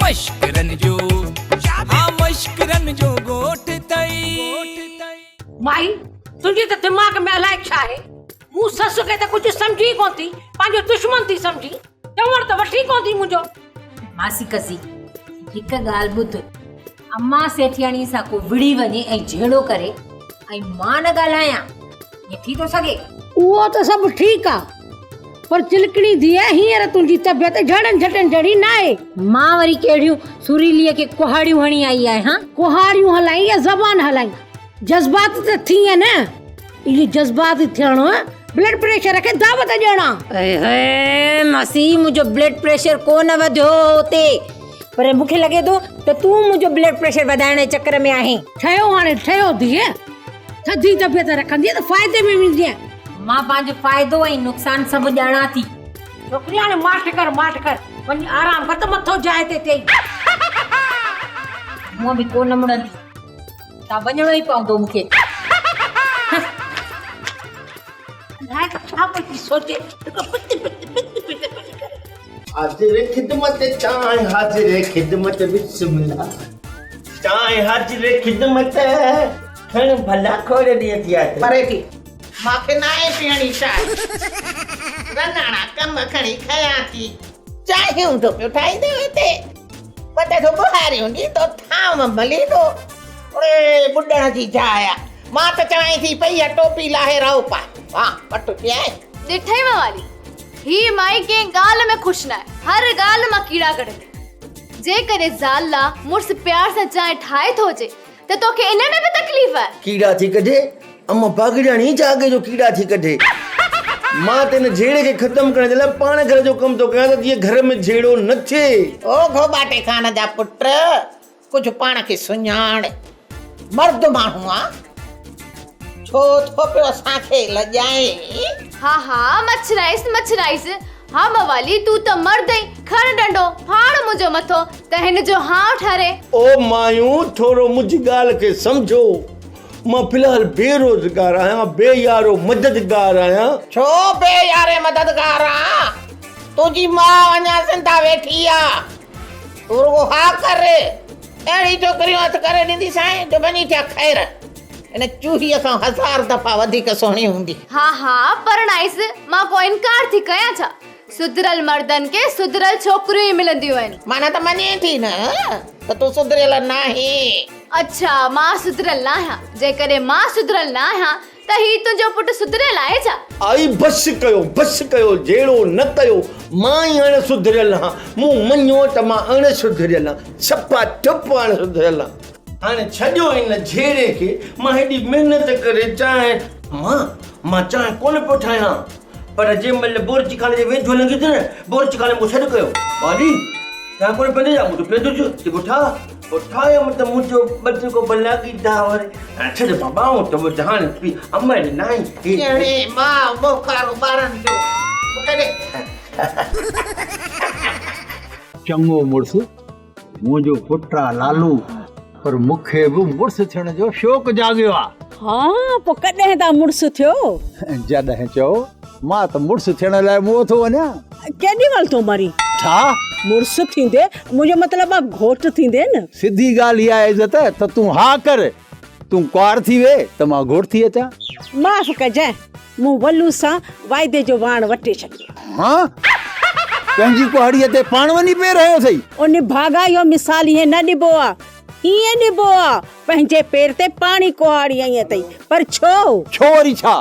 مشڪرن جو ها مشڪرن جو ڳوٺ اٿئي. مائي، تنهنجي ته دماغ ۾ الائي ڇا آهي. مون سس کي ته ڪجهه سمجهي ئي ڪونه ٿي، پنهنجو دشمن ٿي سمجهي. چوڻ ته وٺي ڪونه ٿي منهنجو. ماسي قضي، هڪ ڳالهه ٻڌ، امان سيٺياڻيء سان ڪو وڙهي وڃي ۽ جهيڙو ڪري ۽ مان نه ڳالهايان، ائين ٿي ٿو سگهي؟ اهو ته سڀ ٺيڪ آ، پر چلڪڻي ڌيء هينئر تنهنجي طبيعت جهڙن جهٽن جهڙي ناهي. مان وري ڪهڙيون سريليء کي ڪهاڙيون هڻي آئي آهيان؟ ڪهاڙيون هلائين يا زبان هلائين، جذبات ته ٿيئن نه. اهو جذباتي ٿيڻ بلڊ پريشر کي دعوت ڏيڻ آ. اي هي ماسي منهنجو بلڊ پريشر ڪو نه وڌيو هو اتي پر مون کي لڳي ٿو ته تون منهنجو بلڊ پريشر وڌائڻ جي چڪر ۾ آهين. ٺهيو هاڻي ٺهيو ڌيء ٿڌي طبيعت رکندينء ته فائدي ۾ ويندينء. مان پنهنجو فائدو ۽ نقصان سڀ ڄاڻان ٿي. ڇوڪري هاڻي ماٺ ڪر ماٺ ڪر وڃ آرام ڪر ته مٿو جاء تي ٿئي. هونء به ڪو نه مڙندي. تان وڃڻو ئي پوندو مون کي. الائي ته ڇا پئي ٿي سوچي، رڳو پت پت پت پت پئي ڪري. حاضر خدمت چانهه حاضر خدمت بسم الله چانهه حاضر خدمت کڻ ڀلا کوڙ ڏينهن ٿيا اٿئي. پري ٿي مان کي ناهي پيئڻي چانهه رناڻا ڪم کڻي کيان ٿي چانهيون ٿو پيو ٺاهيندو هتي. پٽ ٿو ٻهاريون ڏيندو، ٿانو مليندو. اڙي ٻڏڻ جي جاء آ. مان ته چوانء ٿي پئي اها ٽوپي لاهي رئو پاء. واه پٽ پيائين. ڏٺئي موالي، هيء مائي ڪنهن ڳالهه ۾ خوش ناهي، هر ڳالهه مان ڪيڙا ڪڍندي. جيڪڏهن زال لا مڙس پيار سان چانهه ٺاهي ٿو اچي ته توکي ان ۾ به تڪليف آهي؟ ڪيڙا ٿي ڪڍي، اما باگڙياڻي ڇا اڳي جو ڪيڙا ٿي ڪڍي. مان ته ان جهيڙي کي ختم ڪرڻ جي لاء پاڻ گهر جو ڪم ٿو ڪيان ته جيئن گهر ۾ جهيڙو نه ٿئي. او گهوٻاٽي خان جا پٽ، ڪجهه پاڻ کي سڃاڻ. مرد ماڻهو آن، ڇو ٿو پيو اسان کي لڄائين؟ ها ها مڇرائيس مڇرائيس. ها موالي تون ته مرد آهين، کڻ ڏنڊو، ڦاڙ منهنجو مٿو ته هن جو هانء ٺري. او مايون ٿورو منهنجي ڳالهه کي سمجهو. مان في الحال بي روزگار آهيان، بي يارو مددگار آهيان. ڇو بي ياري مددگار آن؟ تنهنجي ماء اڃا زنده ويٺي آ. تون رڳو ها ڪر، اهڙي ڇوڪريون هٿ ڪري ڏينديسانء جو وڃي ٿيا خير. هن چوهيء کان هزار دفعا وڌيڪ سهڻي هوندي. ها ها پرڻائيس، مان ڪو انڪار ٿي ڪيان ڇا؟ سڌريل مردن کي سڌريل ڇوڪريون ئي ملنديون آهن. معنيٰ ته مڃين ٿي نه ته تون سڌريل ناهين. اڇا مان سڌريل ناهيان، جيڪڏهن مان سڌريل ناهيان ته هي تنهنجو پٽ سڌريل آهي ڇا؟ آئي بس ڪيو، بس ڪيو، جهيڙو نه ڪيو، مان ئي اڻ سڌريل آهيان، مون مڃيو ته مان اڻ سڌريل آهيان، صفا ٺپ اڻ سڌريل آهيان. هاڻي ڇڏيو ان جهيڙي کي، مان هيڏي محنت ڪري چانهه. مان، مان چانهه ڪونه پيو ٺاهيان. پر جنهن مهل بورچي خاني جي ويجهو لنگهيس نه، بورچي خاني مون کي سڏ ڪيو، ٻالي، چانهه ڪونه پيئندين ڇا؟ مون چيو پيئندس، چي پوء ٺاهه. پوء ٺاهيم ته مون چيو ٻه ٽي ڪوپ لاڳي ٿا وري. هاڻي ڇڏ بابا، آئون ته ٻڌ هاڻي پي، امڙ ناهي. ڪهڙي ماء موکارو ٻارن جو، مون کي ڏي. چڱو مڙس منهنجو پٽ آ لالو، پر مون کي به مڙس ٿيڻ جو شوق جاڳيو آ. ها، پوء ڪڏهن تان مڙس ٿيو؟ جڏهن چئو، مان ته مڙس ٿيڻ لاء موئو ٿو وڃان. ڪيڏي مهل ٿو مرين؟ ڇا؟ مڙس ٿيندي، منهنجو مطلب آ گهوٽ ٿيندي نه. سڌي ڳالهه اها آهي عزت ته تون ها ڪر، تون ڪنوار ٿي ويهه ته مان گهوٽ ٿي اچان. معاف ڪجانء، مون ولو سان واعدي جو واڻ وٽي ڇڏيو. ها؟ پنهنجي ڪهاڙيء تي پاڻ وڃي پير هنيو اٿئي. او نڀاڳا اهو مثال ائين نه ڏبو آ، ائين ڏبو آ، پنهنجي پير تي پاڻ ئي ڪهاڙي هنئي اٿئي، پر ڇو؟ ڇو وري ڇا؟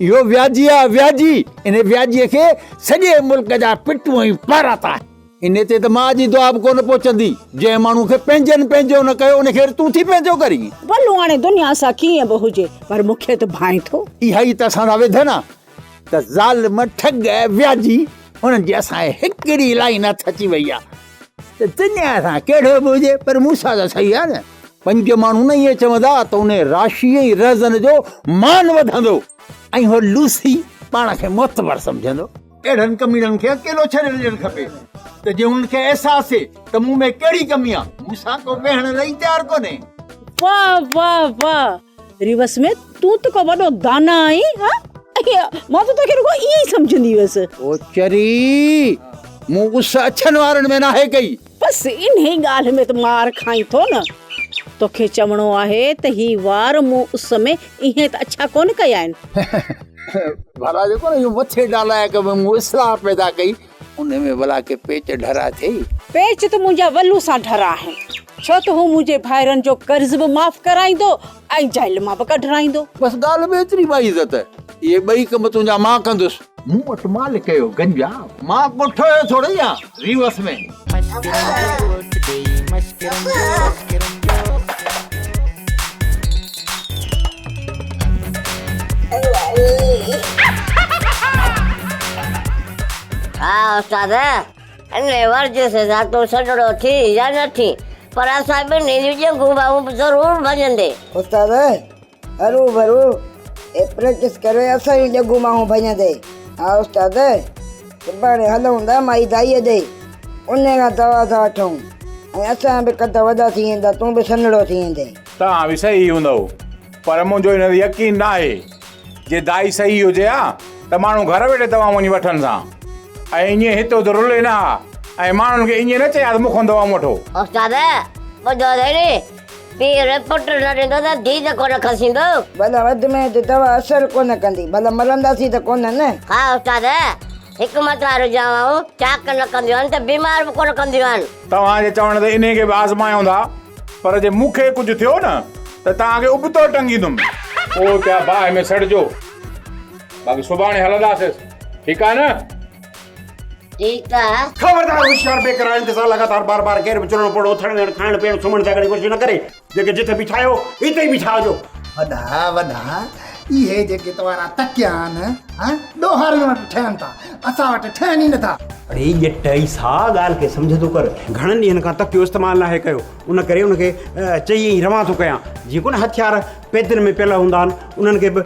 اهو وياجي آ، وياجي! ان وياجيء کي سڄي ملڪ جا پٽون ۽ پاراتا آهن. ان تي ته ماء جي دعا به ڪونه پهچندي. جنهن ماڻهوء کي پنهنجن پنهنجو نه ڪيو، ان کي وري تون ٿي پنهنجو ڪرين. ولو هاڻي دنيا سان ڪيئن به هجي، پر مون کي ته ڀانئين ٿو. اها ئي ته اسان سان ويڌن آ ته ظالم، ٺڳ ۽ وياجي انهن جي اسان جي هڪڙي لائين هٿ اچي وئي آ ته دنيا سان ڪهڙو به هجي پر مون سان ته صحيح آ نه. پنج ماڻهو نه ائين چوندا ته انهي راشي ۽ رهزن جو مان وڌندو ۽ هو لوسي پاڻ کي معتبر سمجهندو. اهڙن ڪميڻن کي اڪيلو ڇڏي ڏيڻ کپي ته جيئن انهن کي احساس ٿئي ته مون ۾ ڪهڙي ڪمي آ. مون سان ڪو ويهڻ لاء ئي تيار ڪونهي. واه واه واه ريوس ۾ تون ته ڪو وڏو دانا آهين ها مان ته توکي رڳو ائين ئي سمجهندي هيس. او چري! مون اس اڇن وارن ۾ ناهي ڪئي. بس انهي ڳالهه ۾ ته مار کائين ٿو نه. توکي چوڻو آهي ته هي وار مون اس ۾ ائين ته اڇا ڪونه ڪيا آهن. ڀلا جيڪو نه اهو مٿي ڊالائي ڪم ۾ مون اصلاح پيدا ڪئي، ان ۾ ڀلا ڪي پيچ ڍرا ٿئي. پيچ ته منهنجا ولو سان ڍرا آهن، ڇو ته هو منهنجي ڀائرن جو قرض به معاف ڪرائيندو ۽ جيل مان به ڪڍرائيندو. بس ڳالهه به ايتري باعزت، اهي ٻئي ڪم تنهنجا مان ڪندس. مون وٽ مالڪ جو گنج آ، مان ڪو ٺهيو ٿورئي آن ريورس ۾. ها استاد، انهيء ورزش سان تون سڏڙو ٿي يا نه ٿي، پر اسان ٻنهي جون ڄنگهون ٻانهون ضرور ڀڃندين. استاد، هرو ڀرو هي پريڪٽس ڪري اسان جون ڄنگهون ٻانهون ڀڃندين. ها استاد، سڀاڻي هلون ٿا مائي دائيء ڏي، انهيء کان دوا ٿا وٺون ۽ اسان جا به قد وڏا ٿي ويندا، تون به سنهڙو ٿي ويندين. توهان به صحيح هوندؤ، پر منهنجو ان تي يقين ناهي. جي دائي صحيح هجي ها ته ماڻهو گهر ويٺي دوائون وڃي وٺنس ها ۽ ائين هت هت رلي نه ها ۽ ماڻهن کي ائين نه چئي ها ته مون کان دوائون وٺو. استاد، ٻڌو اٿئي ني، پيء پٽ نه ڏيندو ته ڌيء ته ڪونه کسيندو. ڀلا وڌ ۾ وڌ دوا اثر ڪونه ڪندي، ڀلا مرنداسين ته ڪونه نه. ها استاد، حڪمت واريون دوائون چاڪ نه ڪنديون آهن ته بيمار به ڪونه ڪنديون آهن. توهان جي چوڻ تي انهي کي به آزمايون ٿا. پر جي مون کي ڪجهه ٿيو نه ته توهان کي ابتو ٽنگيندم. پوء پيا باهه ۾ سڙجو. باقي سڀاڻي هلنداسين. ٺيڪ آهي نه؟ ٺيڪ آ. خبردار هوشيار بيقرار انتظار لڳاتار بار بار غير به چلڻو پڙو اٿڻ ويهڻ کائڻ پيئڻ سمهڻ جاڳڻ جي ڪوشش نه ڪري جيڪي جتي بيٺا آهيو اتي ئي بيٺا هجو. وڏا وڏا اهي جيڪي توهارا تڪيا آهن ها ڏوهارين وٽ ٺهن ٿا اسان وٽ ٺهن ئي نٿا. اڙي ڄٽ عيسيٰ ڳالهه کي سمجهندو ڪر گهڻن ڏينهن کان تڪيو استعمال ناهي ڪيو ان ڪري ان کي چئي ۽ روان ٿو ڪيان جيئن ڪونه هٿيار پيتين ۾ پيل هوندا آهن انهن کي به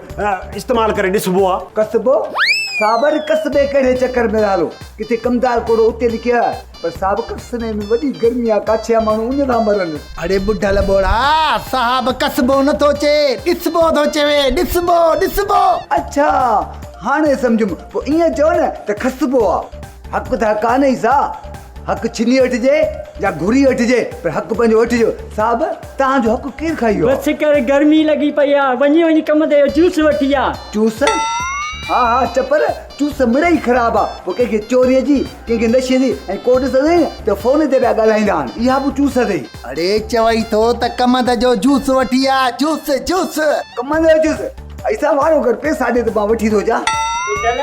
استعمال ڪري ڏسبو آهي. ڪسبو؟ صابر ڪسبي ڪهڙي چڪر ۾ لالو ڪٿي ڪمدار ڪوڙو اتي لکي آيو آهي پر صاحب ڪسبي ۾ وڏي گرمي آ ڪاڇي جا ماڻهو اڃ ٿا مرن. اڙي ٻڍل ٻوڙا صاحب ڪسبو نٿو چئي ڏسبو ٿو چوي ڏسبو ڏسبو. اڇا هاڻي سمجهيم پوء ائين چئو نه ته کسبو آ. حق ته حق آ نه عيسيٰ. حق ڇني وٺجي يا گهري وٺجي پر حق پنهنجو وٺجو. صاحب توهان جو حق ڪير کائي ويو آ؟ بس ڪر گرمي لڳي پئي آ وڃي وڃي ڪم تي جوس وٺي آ. جوس؟ ها ها چپر جوس مڙئي خراب آ پوء ڪنهن کي چوريء جي ڪنهن کي نشي جي ۽ ڪو ڏسندين ته فون تي پيا ڳالهائيندا آهن اها به جوس اٿئي. اڙي چوئي ٿو ته ڪمند جو جوس وٺي آ جوس جوس. ڪمند جو جوس؟ ايسا وارو ڪر پيسا ڏي ته مان وٺي ٿو اچان. ٻڍل،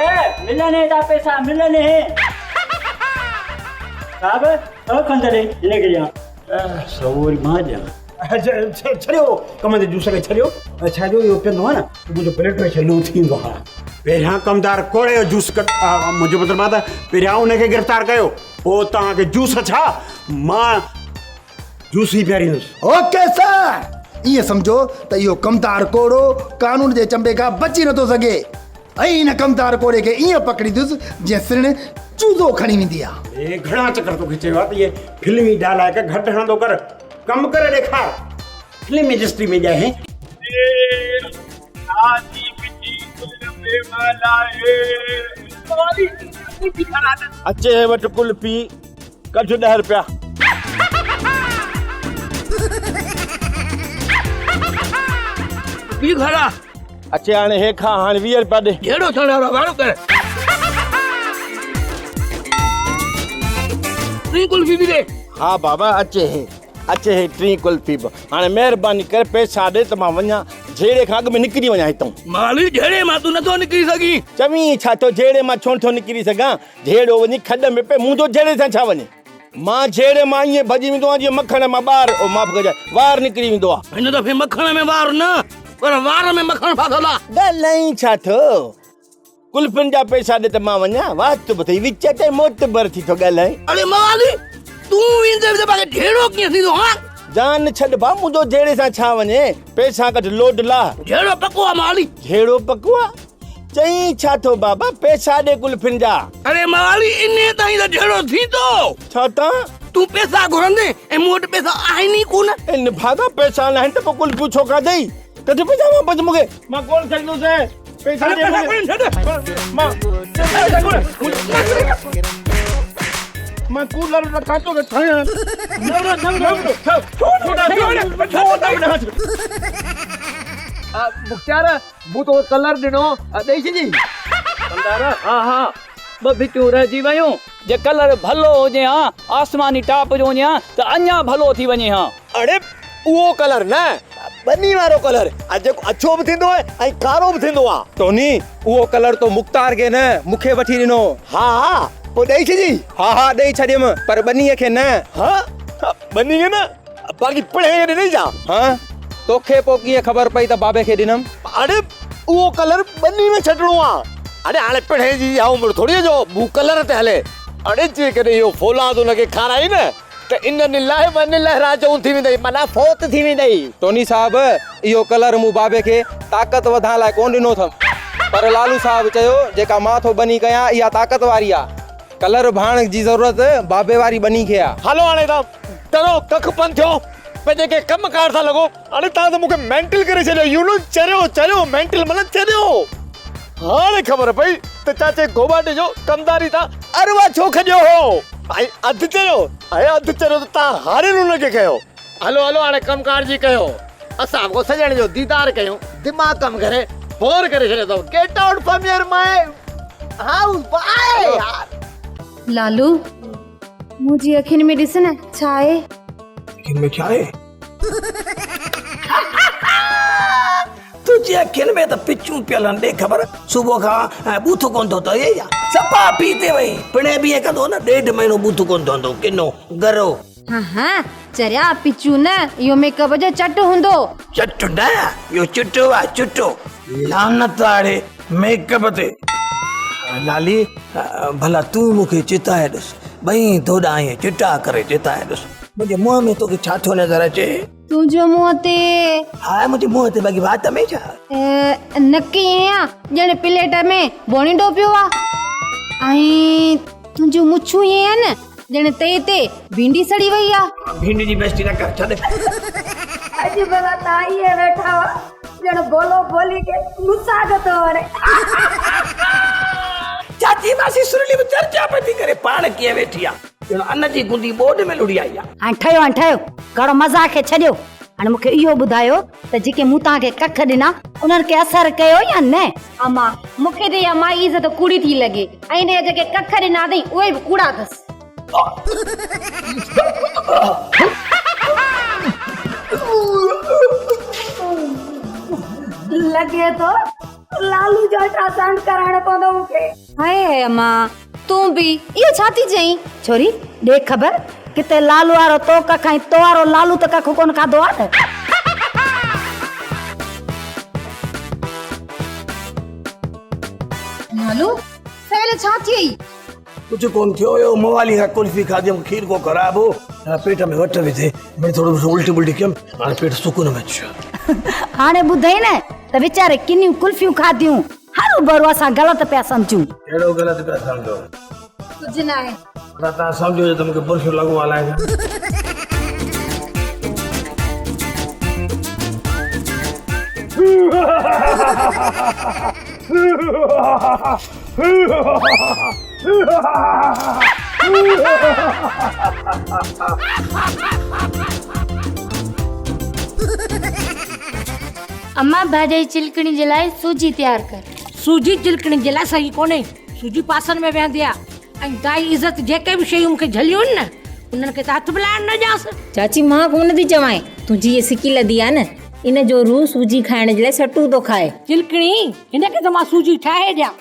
ملن هي ٿا پيسا ملن هي. صاحب، سو کن ته ڏي هن کي ڏيان. سو وري مان ڏيان. ڇڏيو ڪمند جي جوس کي ڇڏيو. ڇا جو اهو پيئندو آهيان نه ته منهنجو بلڊ پريشر لو ٿي ويندو آهي. پهريان ڪمدار ڪوڙي جو جوس ڪڍ منهنجو مطلب آهي ته پهريان ان کي گرفتار ڪيو پوء توهان کي جوس ڇا مان جوس ئي پياريندس. اوڪي سر ائين سمجهو ته اهو ڪمدار ڪوڙو قانون جي چنبي کان بچي نٿو سگهي ۽ ان ڪمدار ڪوڙي کي ائين پڪڙيندس جيئن سرڻ چوزو کڻي ويندي آهي. اي گهڻا چڪر توکي چيو آهي ته اهي فلمي ڊائلاگ گهٽ هڻندو ڪر ڪم ڪري ڏيکار فلم انڊسٽري ۾ ڄائين. اچي هي وٽ ڪلفي ڪڍ ڏهه رپيا. پي گهرا. اچي هاڻي هي کان هاڻي 20 رپيا ڏي. جهڙو ٿيڻ وارو وارو ڪر. ٽين ڪلفي به ڏي. ها بابا اچي هي اچي هي ٽين ڪلفي به. هاڻي مهرباني ڪري پئسا ڏي ته مان وڃان جهيڙي کان اڳ ۾ نڪري وڃان هتئون. مالي جهيڙي مان تون نٿو نڪري سگهين. چوين ڇا ٿو جهيڙي مان ڇو نٿو نڪري سگهان. جهيڙو وڃي کڏ ۾ پئي منهنجو جهيڙي سان ڇا وڃي. مان جهيڙي مان ائين ڀڄي ويندو آهيان جيئن مکڻ مان ٻار او معاف ڪجانء وار نڪري ويندو آهي. هن دفعي مکڻ ۾ وار نه پر وار ۾ مکڻ ڦاٿل آ. ڳالهائين ڇا ٿو؟ ڪلفين جا پئسا ڏي ته مان وڃان. وات به اٿئي وچ تي معتبر ٿي ٿو ڳالهائين. اڙي موالي تون ويندين ته باقي جهيڙو ڪيئن ٿيندو هان؟ جان ڇڏ ڀاء منهنجو جهيڙي سان ڇا وڃي. پئسا ڪڍ لوڊ لاهه. جهيڙو پڪو آ موالي. جهيڙو پڪو آ؟ چئين ڇا ٿو بابا پئسا ڏي ڪلفين جا. اڙي موالي انهي تائين ته جهيڙو ٿيندو. ڇا تان؟ تون پئسا گهرندين ۽ مون وٽ پئسا آهن ئي ڪونه. اي نڀاڳا پئسا ناهن ته پوء ڪلفيون ڇو کاڌئي؟ ڪڍ پئسا واپس مون کي. مان ڪونه ڇڏيندوسين. پئسا ڏي مون کي. مان پئسا ڪونه. مان ڪولر رکان توکي کڻان. نورو نورو مختيار مون توکي ڪلر ڏنو ڏئي ڇڏي. ڪمدار ها ها ٻه ڀتيون رهجي ويون جي ڪلر ڀلو هجي ها آسماني ٽاپ جو هجي ها ته اڃا ڀلو ٿي وڃي ها. اڙي اهو ڪلر نه ٻني وارو ڪلر جيڪو اڇو به ٿيندو آهي ۽ ڪارو به ٿيندو آهي. ٽوني اهو ڪلر تو مختار کي نه مون کي وٺي ڏنو. ها ها پوء ڏئي ڇڏي. ها ها ڏئي ڇڏيم پر ٻنيء کي نه. ها ٻني کي نه باقي پڻهين کي ڏنئي ڇا؟ ها توکي پوء ڪيئن خبر پئي ته بابي کي ڏنم؟ اڙي اهو ڪلر ٻني ۾ ڇٽڻو آ. اڙي هاڻي پڻهين جي اها عمر ٿوري جو هو ڪلر تي هلي. اڙي جيڪڏهن اهو فولاد ان کي کارائي نه ته ان لله و ان اليه راجعون ٿي ويندئي معنيٰ فوت ٿي ويندئي. ٽوني صاحب اهو ڪلر مون بابي کي طاقت وڌائڻ لاء ڪونه ڏنو اٿم پر لالو صاحب چيو جيڪا مان ٿو ٻني ڪيان اها طاقت واري آ. ڪلر ڀاڻ جي ضرورت بابي واري ٻني کي آ. هلو هاڻي تان ٽرو ڪک پن ٿيو پنهنجي ڪنهن ڪم ڪار سان لڳو هاڻي تان ته مون کي مينٽل ڪري ڇڏيو يو نو چريو چريو مينٽل معنيٰ چريو هاڻي خبر پئي ته چاچي گهوٻاٽي جو ڪمداري تان اروا ڇو کڄيو هو ۽ اڌ چريو ۽ اڌ چريو ته تان هارين ان کي ڪيو. هلو هلو هاڻي ڪم ڪار جي ڪيو اسان به ڪو سڄڻ جو ديدار ڪيون دماغ ڪم ڪري بور ڪري ڇڏيو اٿو get out from here my house bye يار. لالو منهنجي اکين ۾ ڏس نه ڇا آهي؟ اکين ۾ ڇا آهي؟ تنهنجي اکين ۾ ته پچون پيل آهن ڏي خبر صبح کان ٻوٿ ڪونه ڌوتو اٿئي ڇا؟ صفا پي تي وئين پڻهين به ائين ڪندو هو نه ڏيڍ مهينو ٻوٿ ڪونه ڌوئندو هو ڪنو گرو. ها ها چريا پچون نه اهو ميڪ اپ جو چٽ هوندو. چٽ نه اهو چٽو آهي چٽو. لعنت آڙي ميڪ اپ تي. لالي ڀلا تون مون کي چتائي ڏس ٻئي ڌوڏا ائين چٽا ڪري چتائي ڏس منهنجي منهن ۾ توکي ڇا ٿو نظر اچي؟ تنهنجو منهن تي. ها منهنجي منهن تي باقي وات ۾ ڇا؟ نڪ ائين آ ڄڻ پليٽ ۾ بوڻيڊو پيو آ ۽ تنهنجون مڇون ائين آهن ڄڻ تئي تي ڀينڊي سڙي وئي آ. ڀينڊي جي بيستي نه ڪر ڇڏ. اڄ ڀلا تان ائين ويٺا هئا ڄڻ بولو بولي کي مساڳ ٿو هڻي. چاچي ماسي سرلي به چرچا پئي ٿي ڪري پاڻ ڪيئن ويٺي آ ڄڻ ان جي گندي ٻوڏ ۾ لڙهي آئي آ. هاڻي ٺهيو هاڻي ٺهيو گهڻو مذاق کي ڇڏيو هاڻي مون کي اهو ٻڌايو ته جيڪي مون توهان کي ڪک ڏنا انهن کي اثر ڪيو يا نه؟ امان مون کي ته اها مائي عزت ڪوڙي ٿي لڳي ۽ هن جا جيڪي ڪک ڏنا اٿئي اهي به ڪوڙا اٿس. لڳي ٿو لالو جو الٽراسائونڊ ڪرائڻو پوندو مون کي. هاء هاء امان تون به اهو ڇا ٿي چئين؟ ڇوري ڏي خبر ڪٿي لالو وارو تو ڪک ۽ تو وارو لالو ته ڪک ڪونه کاڌو آ نه؟ لالو فعل ڇا ٿيئي؟ ڪجهه ڪونه ٿيو اهو موالي کان ڪلفي کاڌي مون کير ڪو خراب هو هاڻي پيٽ ۾ وٽ وڌي مڙئي ٿورو الٽي ٻلٽي ڪيم هاڻي پيٽ سڪون ۾ اچي ويو. هاڻي ٻڌئي نه ته ويچاري ڪنيون ڪلفيون کاڌيون هروڀرو اسان غلط پيا سمجهون. ڪهڙو غلط پيا سمجهو؟ ڪجهه ناهي. ادا توهان سمجهو جو ته مونکي برشو لڳو آ الائي ڇا. امان ڀاڄائي چلڪڻي جي لاء سوجي تيار ڪر. سوجي چلڪڻي جي لاء صحيح ڪونهي. سوجي پاسن ۾ ويهندي آ ۽ دائي عزت جيڪي به شيون مون کي جهليون آهن نه انهن کي ته هٿ به لائڻ نه ڏيانس. چاچي مان ڪونه ٿي چوانء تنهنجي هيء سڪي لڌي آ نه ان جو روح سوجي کائڻ جي لاء سٽون ٿو کائي. چلڪڻي هن کي ته مان سوجي ٺاهي ڏيان.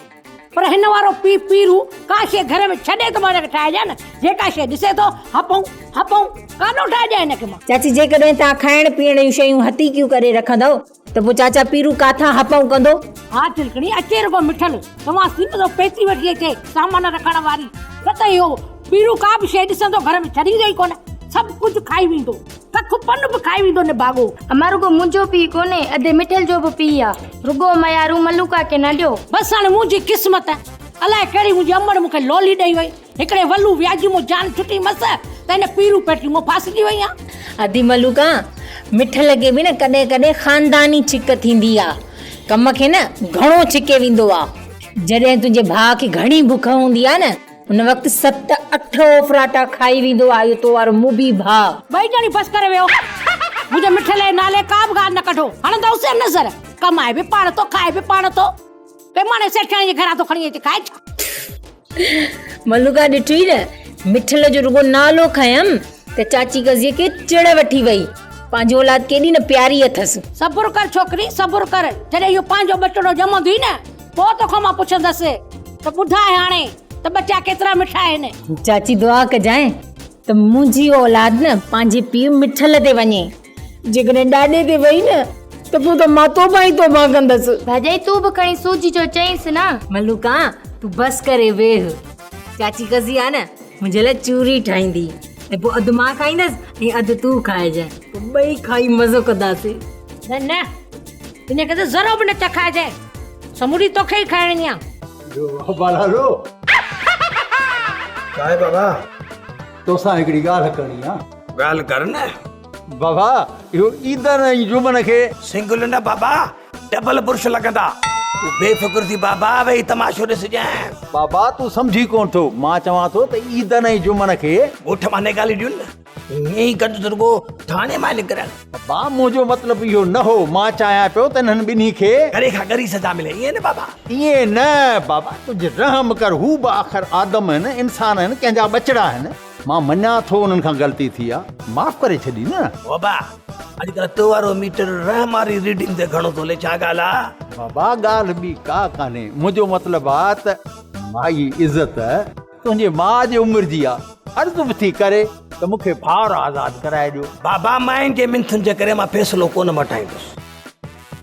پر هن وارو پيء پيرو ڪا شيء گهر ۾ ڇڏي ته مان هن کي ٺاهي ڏيان نه، جيڪا شيء ڏسي ٿو هپئون هپئون ڪاڏو ٺاهي ڏيان هن کي مان. چاچي جيڪڏهن توهان کائڻ پيئڻ جون شيون هٿيڪيون ڪري رکندؤ ته پوء چاچا پيرو ڪاٿان هپئون ڪندو؟ ها چلڪڻي اچي رڳو مٺل توهان سينه جو پيتي وٺي اچي سامان رکڻ واري نه ته اهو پيرو ڪا به شيء ڏسندو گهر ۾ ڇڏيندو ئي ڪونه سڀ ڪجهه کائي ويندو. ڪک پن به کائي ويندو نڀاڳو. امان رڳو منهنجو پيء ڪونهي ادي مٺل جو به پيء آ. رڳو ميارون ملوڪا کي نه ڏيو. بس هاڻي منهنجي قسمت الائي ڪهڙي منهنجي امڙ مون کي لولي ڏئي وئي. هڪڙي ولو وياجي مون جان ڇٽي مس ته هن پيرو پيٽي مون ڦاسجي وئي آن. ادي ملوڪا مٺل کي به نه ڪڏهن ڪڏهن خانداني ڇڪ ٿيندي آ. ڪم کي نه گهڻو ڇڪي ويندو آ. جڏهن تنهنجي ڀاء کي گهڻي بک هوندي آ نه. ان وقت ست اٺ اوڦراٽا کائي ويندو آ اهو تو وارو موڀي ڀاء. ٻئي ڄڻي بس ڪري ويو. منهنجي مٺل جي نالي ڪا به ڳالهه نه ڪڍو. هڻندؤس نظر. ڪمائي به پاڻ ٿو کائي به پاڻ ٿو. پيماني سيٺياڻي جي گهران ٿو کڻي اچي کائي ڇا؟ ملوڪا ڏٺوئي نه مٺل جو رڳو نالو کنيم ته چاچي قضيء کي چڙ وٺي وئي. پنهنجي اولاد ڪيڏي نه پياري اٿس. صبر ڪر ڇوڪري صبر ڪر. جڏهن اهو پنهنجو ٻچڙو ڄمندوئي نه پوء توکان مان پڇندس ته ٻڌاء هاڻي ته ٻچا ڪيترا مٺا آهن. چاچي دعا ڪجانء ته منهنجي اولاد نه پنهنجي پيء مٺل تي وڃي. جيڪڏهن ڏاڏي تي وئي نه ته پوء ته مان توبه ئي توبه ڪندس. ڀاڄائي تون به کڻي سوجي جو چئينس نه. ملوڪا تون بس ڪري ويهه. چاچي قضيه آ نه منهنجي لاء چوري ٺاهيندي ۽ پوء اڌ مان کائيندس ۽ اڌ تون کائجانء. پوء ٻئي کائي مزو ڪنداسين. نه نه ان کي ته ذرو به نه چکائجانء. سموري توکي ئي کائڻي آ. بالالو. ڇا آهي بابا؟ توسان هڪڙي ڳالهه ڪرڻي آ. ڳالهه ڪر نه. بابا اهو عيدن ۽ جمعن کي. سنگل نه بابا ڊبل برش لڳندا. تون بي فڪر ٿي بابا ويهي تماشو ڏسجانء. بابا تون سمجهين ڪونه ٿو مان چوان ٿو ته عيدن ۽ جمعن کي. ڳوٺ مان نيڪالي ڏيون نه ائين ئي ڪندس رڳو ٿاڻي مان نڪرن. بابا منهنجو مطلب اهو نه هو مان چاهيان پيو ته انهن ٻنهي کي. ڳري کان ڳري سزا ملي ائين نه بابا. ائين نه بابا ڪجهه رحم ڪر هو به آخر آدم آهن انسان آهن ڪنهن جا ٻچڙا آهن. مان مڃان ٿو انهن کان غلطي ٿي آ، معاف ڪري ڇڏي نه. بابا اڄڪلهه تو وارو ميٽر رحم واري ريڊنگ تي گهڻو ٿو هلي ڇا ڳالهه آ؟ بابا ڳالهه ٻي ڪا ڪانهي منهنجو مطلب آ ته مائي عزت تنهنجي ماء جي عمر جي آ عرض به ٿي ڪري ته مون کي ڀائر آزاد ڪرائي ڏيو. بابا ماين جي منٿن جي ڪري مان فيصلو ڪونه مٽائيندس.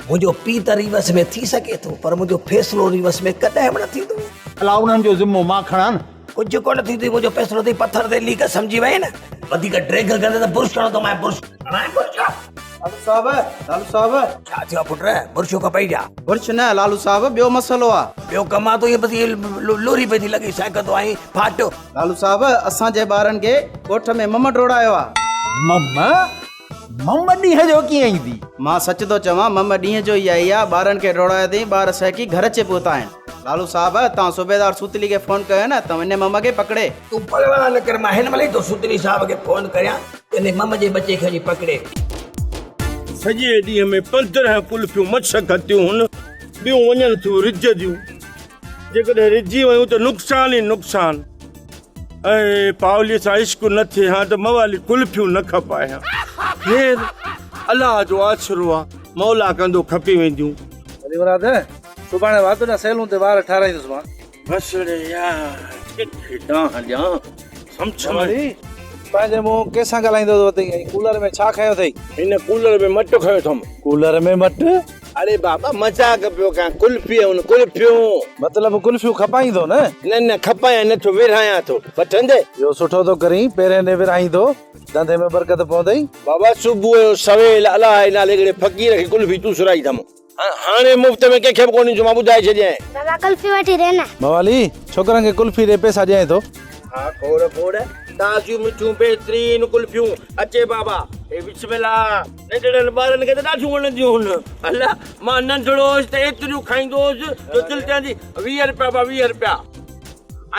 منهنجو پيء ته ريورس ۾ ٿي سگهي ٿو پر منهنجو فيصلو ريورس ۾ ڪڏهن به نه ٿيندو. الا انهن جو ذمو مان کڻان نه. ڪجهه ڪونه ٿيندو منهنجو فيصلو اٿئي پٿر تي ليڪ سمجهي وئين نه. وڌيڪ ڊيگهه ڪندين ته برش هڻندومانء برش. هڻانء برش. لالو صاحب لالو صاحب. ڇا ٿيو آ پٽ برشو کپئي ڇا؟ برش نه لالو صاحب ٻيو مسئلو آ. ٻيو ڪم آ تو ائين بس ائين لوري پئي ٿي لڳي سهڪندو آهين ڦاٽ. لالو صاحب اسان جي ٻارن کي ڳوٺ ۾ مم ڊوڙايو آ. مم؟ مم ڏينهن جو ڪيئن ايندي؟ مان سچ ٿو چوان مم ڏينهن جو ئي آئي آ، ٻارن کي ڊوڙايو اٿئين، ٻار سهڪي گهر اچي پهتا آهن. لالو صاحب، توهان صوبيدار سوتلي کي فون ڪيو نه ته انهي مم کي پڪڙي. تون پرواهه نه ڪر، مان هن مهل ئي ٿو سوتلي صاحب کي فون ڪريان ته انهي مم جي ٻچي کي وڃي پڪڙي. سڄي ڏينهن ۾ 15 ڪلفيون مڇ کتيون هن، ٻيون وڃن ٿيون رجنديون. جيڪڏهن رجي ويون ته نقصان ئي نقصان. اي پاوليء سان عشق نه ٿئي ها ته موالي ڪلفيون نه کپائي ها. خير الله جو آسرو آ، مولا ڪندو کپي وينديون. علي مراد، سڀاڻي وات جا سيلون تي وار ٺاراهيندس مان. بس ڙي يار، ڪٿي دانهن ڏيان، سمجهه ۾. موالي، پنهنجي منهن ڪنهن سان ڳالهائيندو ٿو وتين ۽ ڪولر ۾ ڇا کنيو اٿئي؟ هن ڪولر ۾ مٽ کنيو اٿم. ڪولر ۾ مٽ؟ اڙي بابا مذاق پيو ڪيان ڪلفي ۽ ڪلفيون. مطلب ڪلفيون کپائيندو نه؟ نه نه کپايان نه ٿو ورهايان ٿو وٺندين؟ اهو سٺو ٿو ڪرين پهرين ڏي ورهائيندو ڌنڌي ۾ برڪت پوندئي. بابا صبح جو سويل الله جي نالي هڪڙي فقير کي ڪلفي چوسرائي اٿم هاڻي مفت ۾ ڪنهن کي به ڪونه ڏيندس مان ٻڌائي ڇڏيانء. بابا ڪلفي وٺي ڏي نه. موالي ڇوڪرن کي ڪلفي ڏي پئسا ڏيانء ٿو. ها کوڙ کوڙ تازيون مٺيون بهترين ڪلفيون اچي بابا هي بسم الله. ننڍڙن ٻارن کي ته ڏاڍيون وڻنديون هن. الا مان ننڍڙو هيس ته ايتريون کائيندو هوس جو دل چوندي 20 رپيا با 20 رپيا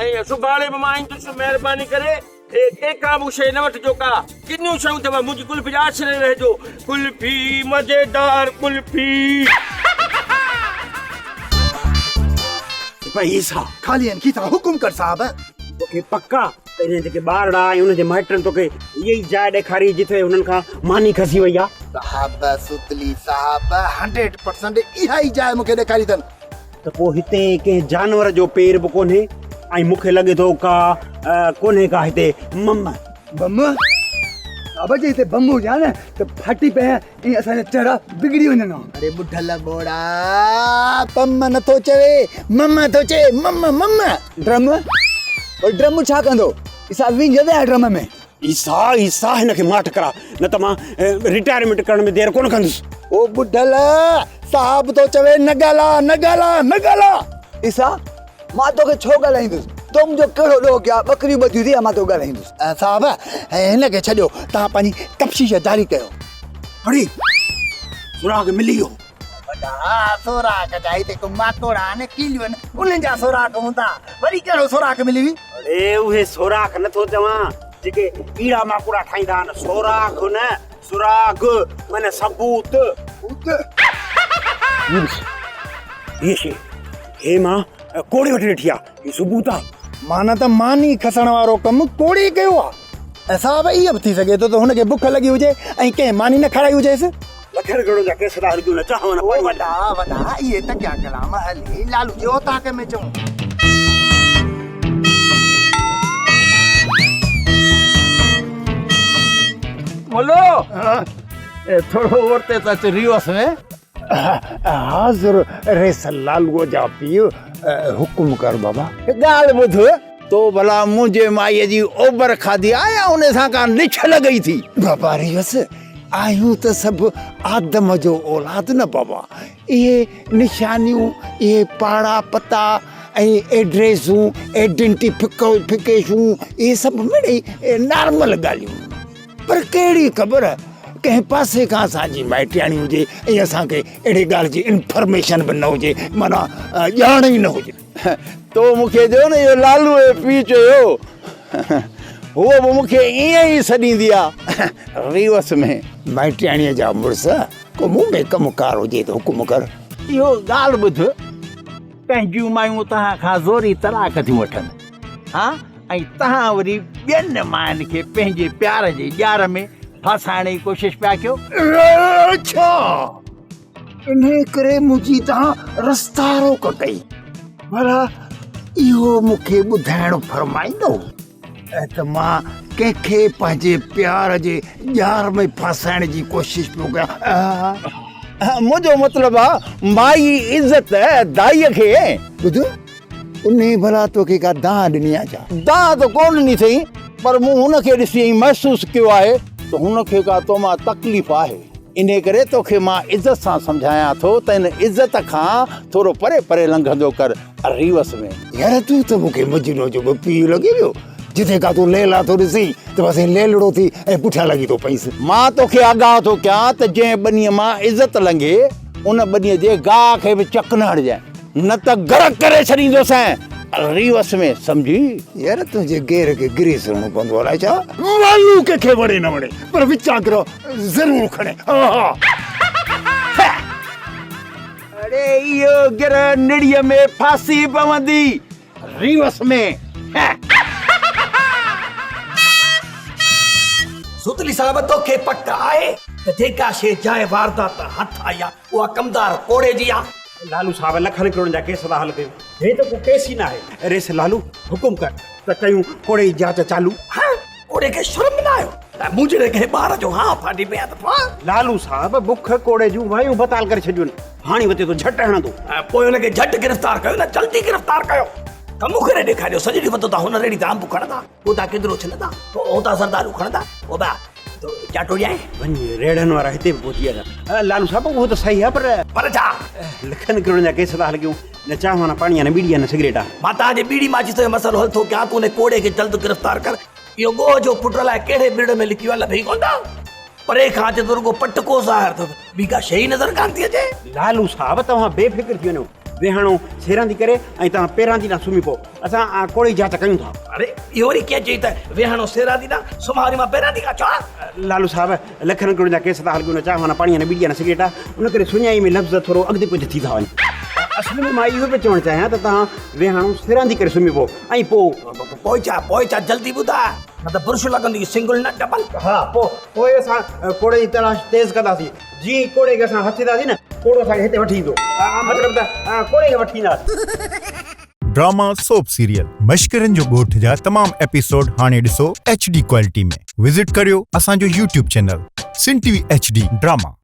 ۽ سڀاڻي به مان ايندس مهرباني ڪري ڪنهن کان به شيء نه وٺجو ڪا ڪنيون شيون اٿو منهنجي قلفي جي آسري رهجو قلفي مزيدار قلفي. سپاهي عيسيٰ. خالي آهن کيسا حڪم ڪر صاحب. توکي پڪ آ ته انهن جيڪي ٻارڙا ۽ انهن جي مائٽن توکي اها ئي جاء ڏيکاري جتي هنن کان ماني کسي وئي آ؟ صاحب ستلي صاحب هنڊريڊ پرسنٽ اها ئي جاء مون کي ڏيکاري اٿن. ته پوء هتي ڪنهن جانور جو پير به ڪونهي ۽ مون کي لڳي ٿو ڪا ڪونهي ڪا هتي مم. بم؟ صاحب جي هتي بم هجي ها نه ته ڦاٽي پئي ها ۽ اسان جا چهرا بگڙي وڃن ها. اڙي ٻڍل ٻوڙا بم نٿو چوي مم ٿو چئي مم مم. ڊرم؟ پر ڊرم ڇا ڪندو؟ عيسيٰ وينجهه ويا ڊرم ۾. عيسيٰ عيسيٰ هن کي ماٺ ڪراء نه ته مان رٽائرمينٽ ڪرڻ ۾ دير ڪونه ڪندس. او ٻڍل صاحب ٿو چوي نه ڳالهاء نه ڳالهاء نه ڳالهاء. عيسيٰ مان توکي ڇو ڳالهائيندس؟ تو منهنجو ڪهڙو ڏوهه ڪيو آهي؟ ٻڪريون ٻڌيون اٿئي يا مان توکي ڳالهائيندس؟ صاحب هن کي ڇڏيو توهان پنهنجي تفتيش جاري ڪيو. اڙي سراغ ملي ويو. وڏا سوراخ جا هتي ڪو ماڪوڙا آهن، ڪيليون آهن، انهن جا سوراخ هوندا. وري ڪهڙو سوراخ ملي وي؟ اڙي اهي سوراخ نه ٿو چوان، جيڪي ڪيڙا ماڪوڙا ٺاهيندا آهن. سوراخ نه، سراغ معنيٰ ثبوت. هي ڏس، هيء شيء، هي مان ڪوڙي وٽ ڏٺي آ، هي ثبوت آ. معنيٰ ته ماني کسڻ وارو ڪم ڪوڙي ڪيو آ. ۽ صاحب ايئن به ٿي سگهي ٿو ته هن کي بک لڳي هجي ۽ ڪنهن ماني نه کارائي هجيس. لکين ڪروڙن جا ڪيس ٿا هلجون نه چانهه نه پاڻي. وڏا وڏا اهي تڪيا ڪلام هلي لالو جي اوطاق ۾ چئون. ملو ٿورو اورتي ته اچ ريوس ۾. حاضر ريس لالوء جا پيء حڪم ڪر بابا. ڳالهه ٻڌ، تو ڀلا منهنجي مائيء جي اوبر کاڌي آ يا ان سان ڪا نڇ لڳئي ٿي؟ بابا ريس، آهيون ته سڀ آدم جو اولاد نه بابا، اهي نشانيون، اهي پاڙا پتا ۽ ايڊريسون، ايڊنٽيفڪيشون، اهي سڀ مڙئي نارمل ڳالهيون. پر ڪهڙي خبر ڪنهن پاسي کان اسان جي مائٽياڻي هجي ۽ اسان کي اهڙي ڳالهه جي انفارميشن به نه هجي، معنيٰ ڄاڻ ئي نه هجي. تو مون کي چيو نه اهو لالوء جو پيء چيو هوء به مون کي ائين ئي سڏيندي آ ريوس ۾. مائٽياڻيء جا مڙس، ڪو مون ۾ ڪم ڪار هجي ته حڪم ڪر. اهو ڳالهه ٻڌ، پنهنجيون مايون توهان کان زوري طلاق ٿيون وٺن ها ۽ توهان وري ٻين ماين کي پنهنجي پيار جي ڄار ۾ ڦاسائڻ جي ڪوشش پيا ڪيو. ڇا انهيء ڪري منهنجي توهان رستا روڪ ڪئي؟ ڀلا اهو مون کي ٻڌائڻ فرمائيندؤ ته مان ڪنهن کي پنهنجي پيار جي ڄار ۾ ڦاسائڻ جي ڪوشش پيو ڪيان؟ منهنجو مطلب آ مائي عزت دائيء کي. ٻڌ، انهيء ڀلا توکي ڪا دانهن ڏني آ ڇا؟ دانهن ته ڪونه ڏني اٿئي، پر مون هن کي ڏسي ائين محسوس ڪيو آهي ته هن کي ڪا تو مان تڪليف آهي. انهيء ڪري توکي مان عزت سان سمجهايان ٿو ته ان عزت کان ٿورو پري پري لنگهندو ڪر ريوس ۾. يار تون ته مون کي مجنون جو به پيء لڳي ويو. جتي ڪا تون ليلا ٿو ڏسين ته بس ائين ليلڙو ٿي ۽ پٺيان لڳي ٿو پئينس. مان توکي آگاهه ٿو ڪيان ته جنهن ٻنيء مان عزت لنگهي، ان ٻنيء جي گاهه کي به چڪ نه هڻجانء. نه ته غرق ڪري ڇڏيندوسانء ريوس ۾، سمجهي؟ يار تنهنجي گير کي گريس هڻڻو پوندو الائي ڇا؟ والو ڪنهن کي وڻي نه وڻي پر وچان گرهه ضرور کڻي ها ها. اڙي اهو گرهه نڙيء ۾ ڦاسي پوندي ريوس ۾. سوتلي صاحب توکي پڪ آهي ته جيڪا شيء جاء واردات تان هٿ آئي آهي اها ڪمدار ڪوڙي جي آ. لالو صاحب لکن ڪروڙن جا ڪيس ٿا حل ڪيون. هي ته ڪو ڪيس ئي ناهي. ريس لالو حڪم ڪر ته ڪيون ڪوڙي جي جاچ چالو. ها ڪوڙي کي شرم به نه آيو ته مون جهڙي ڪنهن ٻار جو هانء ڦاٽي پئي آ ته ڦاڙ. لالو صاحب بک ڪوڙي جون وايون بتال ڪري ڇڏيون آهن. هاڻي وتي ٿو جهٽ هڻندو. پوء هن کي جهٽ گرفتار ڪيو نه جلدي گرفتار ڪيو. ته مون کي ڏيکاريو سڄي ڏينهن وتو ٿا هن ريڙهي تان انب کڻندا هتان ڪندرو ڇنندا هتان زردالو کڻندا او با چاٽو ڏيانء. وڃ ريڙهن وارا هتي به پهچي ويا اٿا. لالو صاحب اهو ته صحيح آهي پر. پر ڇا؟ لکن ڪروڙن جا ڪيس ٿا حل ڪيون نه چانهه نه پاڻي آ نه ٻيڙي آ نه سگريٽ آ. مان توهان جي ٻيڙي ماچيس جو مسئلو حل ٿو ڪيان تون ان ڪوڙي کي جلد گرفتار ڪر. اهو ڳوهه جو پٽ الائي ڪهڙي ٻرڙ ۾ لڪي ويو آهي لڀي ئي ڪونه ٿو. پري کان اچي ٿو رڳو پٽڪو ظاهر اٿس ٻي ڪا شيء ئي نظر ڪانه ٿي اچي. لالو صاحب توهان بي فڪر ٿي وڃو. ويهاڻو سيراندي ڪري ۽ توهان پيراندي ڏانهن سمهي پئو. اسان ڪوڙي جي جاچ ڪيون ٿا. اڙي اهو وري ڪيئن چئي ته ويهاڻو سيراندي ڏانهن سمهان وري مان پيراندي کان ڇا؟ لالو صاحب لکن ڪروڙن جا ڪيس ٿا هلڪيون نه چانهه نه پاڻي نه ٻيڙي نه سگريٽ آ ان ڪري سڃائي ۾ لفظ ٿورو اڳتي پوئتي ٿي ٿا وڃن. اصل ۾ مان اهو پيو چوڻ چاهيان ته توهان ويهاڻو سيراندي ڪري سمهي پئو ۽ پوء. پوء ڇا پوء ڇا جلدي ٻڌاء نه ته برش لڳندي سنگل نه ڊبل. ها پوء پوء اسان ڪوڙي جي تلاش تيز ڪنداسين. جيئن ئي ڪوڙي کي اسان هٿ اينداسين نه ڪوڙو اسان کي هتي وٺي ايندو. مطلب ته ڪوڙي کي وٺي اينداسين. ڊراما سوپ سيريل مشڪرن جو ڳوٺ جا تمام ايپيسوڊ هاڻي ڏسو ايڇ ڊي ڪوالٽي ۾ وزٽ ڪريو اسان جو YouTube channel Sindh T V H D drama.